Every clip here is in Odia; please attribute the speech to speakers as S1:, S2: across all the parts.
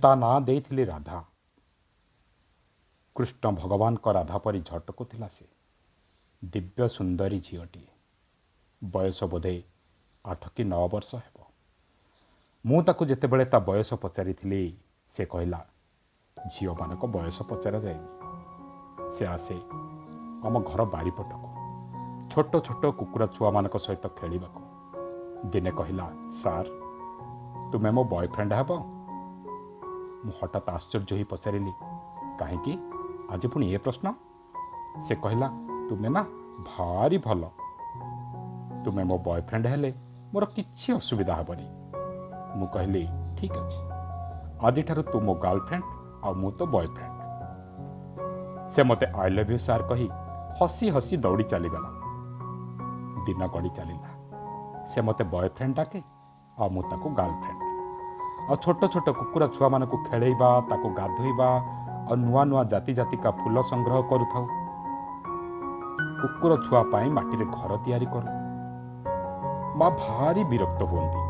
S1: ମୁଁ ତା ନାଁ ଦେଇଥିଲି ରାଧା। କୃଷ୍ଣ ଭଗବାନଙ୍କ ରାଧା ପରି ଝଟକୁଥିଲା ସେ। ଦିବ୍ୟ ସୁନ୍ଦରୀ ଝିଅଟିଏ। ବୟସ ବୋଧେ 8 କି 9 ବର୍ଷ ହେବ। ମୁଁ ତାକୁ ଯେତେବେଳେ ତା ବୟସ ପଚାରିଥିଲି, ସେ କହିଲା, ଝିଅମାନଙ୍କ ବୟସ ପଚରାଯାଏନି। ସେ ଆସେ ଆମ ଘର ବାରିପଟକୁ ଛୋଟ ଛୋଟ କୁକୁର ଛୁଆମାନଙ୍କ ସହିତ ଖେଳିବାକୁ। ଦିନେ କହିଲା, ସାର୍, ତୁମେ ମୋ ବୟଫ୍ରେଣ୍ଡ ହେବ? ମୁଁ ହଠାତ୍ ଆଶ୍ଚର୍ଯ୍ୟ ହୋଇ ପଚାରିଲି, କାହିଁକି ଆଜି ପୁଣି ଏ ପ୍ରଶ୍ନ? ସେ କହିଲା, ତୁମେ ନା ଭାରି ଭଲ, ତୁମେ ମୋ ବୟଫ୍ରେଣ୍ଡ ହେଲେ ମୋର କିଛି ଅସୁବିଧା ହେବନି। ମୁଁ କହିଲି, ଠିକ୍ ଅଛି, ଆଜିଠାରୁ ତୁ ମୋ ଗାର୍ଲଫ୍ରେଣ୍ଡ ଆଉ ମୁଁ ତୋ ବୟଫ୍ରେଣ୍ଡ। ସେ ମୋତେ I love you sir କହି ହସି ହସି ଦୌଡ଼ି ଚାଲିଗଲା। ଦିନ ଗଡ଼ି ଚାଲିଲା। ସେ ମୋତେ ବୟଫ୍ରେଣ୍ଡ ଡାକେ ଆଉ ମୁଁ ତାକୁ ଗାର୍ଲଫ୍ରେଣ୍ଡ। ଆଉ ଛୋଟ ଛୋଟ କୁକୁର ଛୁଆମାନଙ୍କୁ ଖେଳେଇବା, ତାକୁ ଗାଧୋଇବା ଆଉ ନୂଆ ନୂଆ ଜାତି ଜାତିକା ଫୁଲ ସଂଗ୍ରହ କରୁଥାଉ। କୁକୁର ଛୁଆ ପାଇଁ ମାଟିରେ ଘର ତିଆରି କରୁ। ମା ଭାରି ବିରକ୍ତ ହୁଅନ୍ତି,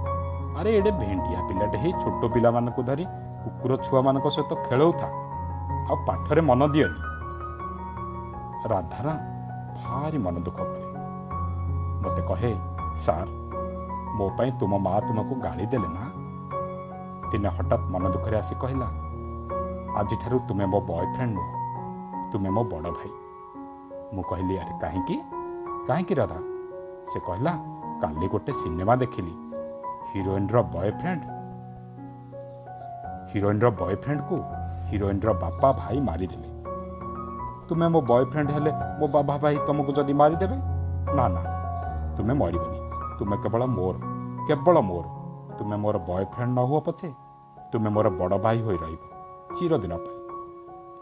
S1: ଆରେ ଏଡ଼େ ଭେଣ୍ଡିଆ ପିଲାଟେ ହେଇ ଛୋଟ ପିଲାମାନଙ୍କୁ ଧରି କୁକୁର ଛୁଆମାନଙ୍କ ସହିତ ଖେଳଉଥା, ଆଉ ପାଠରେ ମନ ଦିଅନି। ରାଧା ନା ଭାରି ମନ ଦୁଃଖ କରେ। ମୋତେ କହେ, ସାର୍, ମୋ ପାଇଁ ତୁମ ମା ତୁମକୁ ଗାଳି ଦେଲେ ନା? ଦିନେ ହଠାତ୍ ମନ ଦୁଃଖରେ ଆସି କହିଲା, ଆଜିଠାରୁ ତୁମେ ମୋ ବୟଫ୍ରେଣ୍ଡ ନୁହଁ, ତୁମେ ମୋ ବଡ଼ ଭାଇ। ମୁଁ କହିଲି, ଆରେ କାହିଁକି, କାହିଁକି ରାଧା? ସେ କହିଲା, କାଲି ଗୋଟେ ସିନେମା ଦେଖିଲି, ହିରୋଇନର ବୟଫ୍ରେଣ୍ଡକୁ ହିରୋଇନର ବାପା ଭାଇ ମାରିଦେଲେ। ତୁମେ ମୋ ବୟଫ୍ରେଣ୍ଡ ହେଲେ ମୋ ବାବା ଭାଇ ତୁମକୁ ଯଦି ମାରିଦେବେ? ନା ନା, ତୁମେ ମରିବନି, ତୁମେ କେବଳ ମୋର, କେବଳ ମୋର। ତୁମେ ମୋର ବୟଫ୍ରେଣ୍ଡ ନ ହୁଅ ପଛେ, ତୁମେ ମୋର ବଡ଼ ଭାଇ ହୋଇ ରହିବ ଚିରଦିନ ପାଇଁ।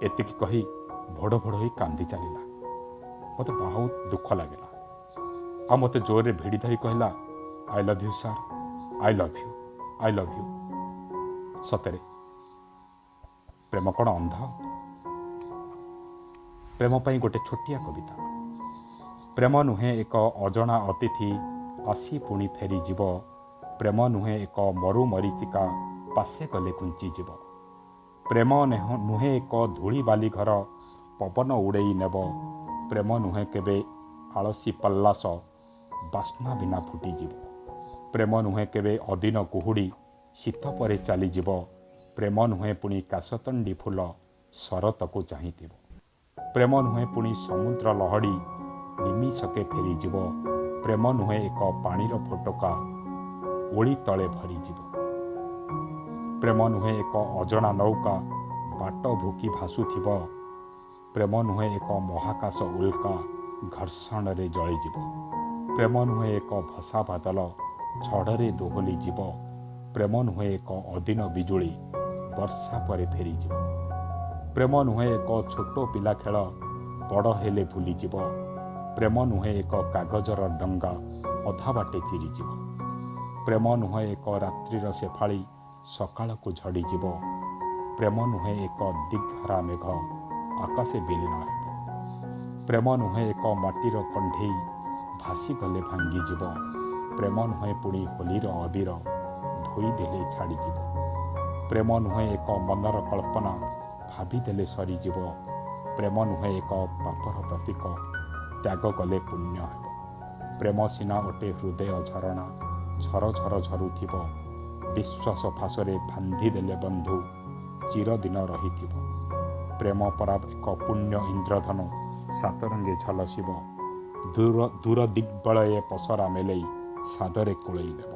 S1: ଏତିକି କହି ଭୋଡ଼ ଭୋଡ଼ ହୋଇ କାନ୍ଦି ଚାଲିଲା। ମୋତେ ବହୁତ ଦୁଃଖ ଲାଗିଲା। ଆଉ ମୋତେ ଜୋରରେ ଭିଡ଼ି ଧରି କହିଲା, I love you sir, I love you, I love you. ସତରେ ପ୍ରେମ କ'ଣ ଅନ୍ଧ? ପ୍ରେମ ପାଇଁ ଗୋଟେ ଛୋଟିଆ କବିତା। ପ୍ରେମ ନୁହେଁ ଏକ ଅଜଣା ଅତିଥି, ଆସି ପୁଣି ଫେରିଯିବ। ପ୍ରେମ ନୁହେଁ ଏକ ମରୁ ମରିଚିକା, ପାଶେ ଗଲେ ଘୁଞ୍ଚିଯିବ। ପ୍ରେମ ନୁହେଁ ଏକ ଧୂଳି ବାଲି ଘର, ପବନ ଉଡ଼େଇ ନେବ। ପ୍ରେମ ନୁହେଁ କେବେ ଆଳସୀ ପଲ୍ଲାସ, ବାସ୍ନା ବିନା ଫୁଟିଯିବ। ପ୍ରେମ ନୁହେଁ କେବେ ଅଦିନ କୁହୁଡ଼ି, ଶୀତ ପରେ ଚାଲିଯିବ। ପ୍ରେମ ନୁହେଁ ପୁଣି କାଶତଣ୍ଡି ଫୁଲ, ଶରତକୁ ଚାହିଁଥିବ। ପ୍ରେମ ନୁହେଁ ପୁଣି ସମୁଦ୍ର ଲହଡ଼ି, ନିମିଷକେ ଫେରିଯିବ। ପ୍ରେମ ନୁହେଁ ଏକ ପାଣିର ଫୋଟକା, ଓଳି ତଳେ ଭରିଯିବ। ପ୍ରେମ ନୁହେଁ ଏକ ଅଜଣା ନୌକା, ବାଟ ଭୁକି ଭାସୁଥିବ। ପ୍ରେମ ନୁହେଁ ଏକ ମହାକାଶ ଉଲ୍କା, ଘର୍ଷଣରେ ଜଳିଯିବ। ପ୍ରେମ ନୁହେଁ ଏକ ଭସା ବାଦଲ, ଝଡ଼ରେ ଦୋହଲିଯିବ। ପ୍ରେମ ନୁହେଁ ଏକ ଅଦିନ ବିଜୁଳି, ବର୍ଷା ପରେ ଫେରିଯିବ। ପ୍ରେମ ନୁହେଁ ଏକ ଛୋଟ ପିଲା ଖେଳ, ବଡ଼ ହେଲେ ଭୁଲିଯିବ। ପ୍ରେମ ନୁହେଁ ଏକ କାଗଜର ଡଙ୍ଗା, ଅଧା ବାଟେ ଚିରିଯିବ। ପ୍ରେମ ନୁହେଁ ଏକ ରାତ୍ରିର ଶେଫାଳି, ସକାଳକୁ ଝଡ଼ିଯିବ। ପ୍ରେମ ନୁହେଁ ଏକ ଦିଗ୍ହରା ମେଘ, ଆକାଶେ ବିଲୀନ ହେବ। ପ୍ରେମ ନୁହେଁ ଏକ ମାଟିର କଣ୍ଢେଇ, ଭାସିଗଲେ ଭାଙ୍ଗିଯିବ। ପ୍ରେମ ନୁହେଁ ପୁଣି ହୋଲିର ଅବିର, ଧୋଇଦେଲେ ଛାଡ଼ିଯିବ। ପ୍ରେମ ନୁହେଁ ଏକ ମନର କଳ୍ପନା, ଭାବିଦେଲେ ସରିଯିବ। ପ୍ରେମ ନୁହେଁ ଏକ ପାପର ପ୍ରତୀକ, ତ୍ୟାଗ କଲେ ପୁଣ୍ୟ ହେବ। ପ୍ରେମ ସିନା ଅଟେ ହୃଦୟ ଝରଣା, ଝର ଝର ଝରୁଥିବ। ବିଶ୍ୱାସ ଫାଶରେ ବାନ୍ଧିଦେଲେ ବନ୍ଧୁ, ଚିରଦିନ ରହିଥିବ। ପ୍ରେମ ପରା ଏକ ପୁଣ୍ୟ ଇନ୍ଦ୍ରଧନୁ, ସାତରଙ୍ଗେ ଝଲସିବ। ଦୂର ଦୂର ଦିଗ୍ବଳয়ে ପସରା ମେଲେଇ ସାଦରେ କୋଳେଇ ନେବ।